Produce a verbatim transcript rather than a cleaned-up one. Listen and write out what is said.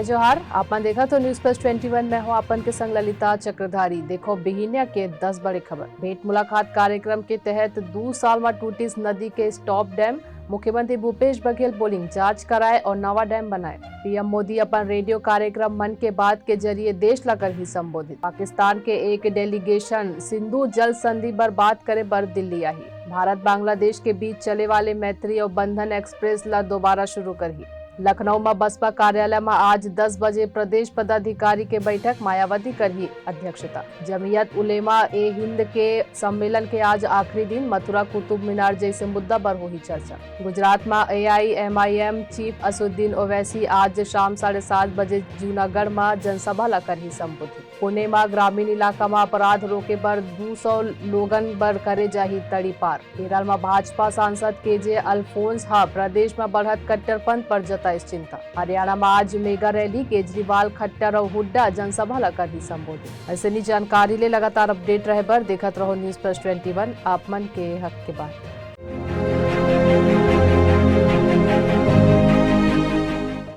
जोहार, आप मन देखत हो News Plus Twenty One, मैं हूं आपन के संग ललिता चक्रधारी। देखो बिहिनिया के दस बड़े खबर। भेंट मुलाकात कार्यक्रम के तहत दू साल म टूटिस नदी के stop dam, मुख्यमंत्री भूपेश बघेल बोलिन, जांच कराए और नवा dam बनाए। पीएम मोदी अपन रेडियो कार्यक्रम मन के बात के जरिए देश ला करही संबोधित। पाकिस्तान के एक delegation सिंधु जल संधि बर बात करे बर दिल्ली आही। भारत बांग्लादेश के बीच चले वाले मैत्री और बंधन एक्सप्रेस ला दोबारा शुरू करही। लखनऊ म बसपा कार्यालय म आज दस बजे प्रदेश पदाधिकारी के बैठक, मायावती करही अध्यक्षता। जमीयत उलेमा ए हिंद के सम्मेलन के आज आखिरी दिन, मथुरा कुतुब मीनार जैसे मुद्दा बर होही चर्चा। गुजरात म एआईएमआईएम चीफ असुद्दीन ओवैसी आज शाम साढ़े सात बजे जूनागढ़ म जनसभा ला करही संबोधित। पुणे म ग्रामीण इलाका म अपराध रोके बर दू सौ लोगन बर करे जाही तड़ीपार। केरल म भाजपा सांसद केजे अल्फोंस ह प्रदेश म बढ़त कट्टरपंथ पर जताइस चिंता। हरियाणा म आज मेगा रैली, केजरीवाल, खट्टर अउ हुड्डा जनसभा ला करही संबोधित। अइसने जानकारी ले लगातार अपडेट रहे बर देखत रहो News Plus Twenty One, आप मन के हक के बात।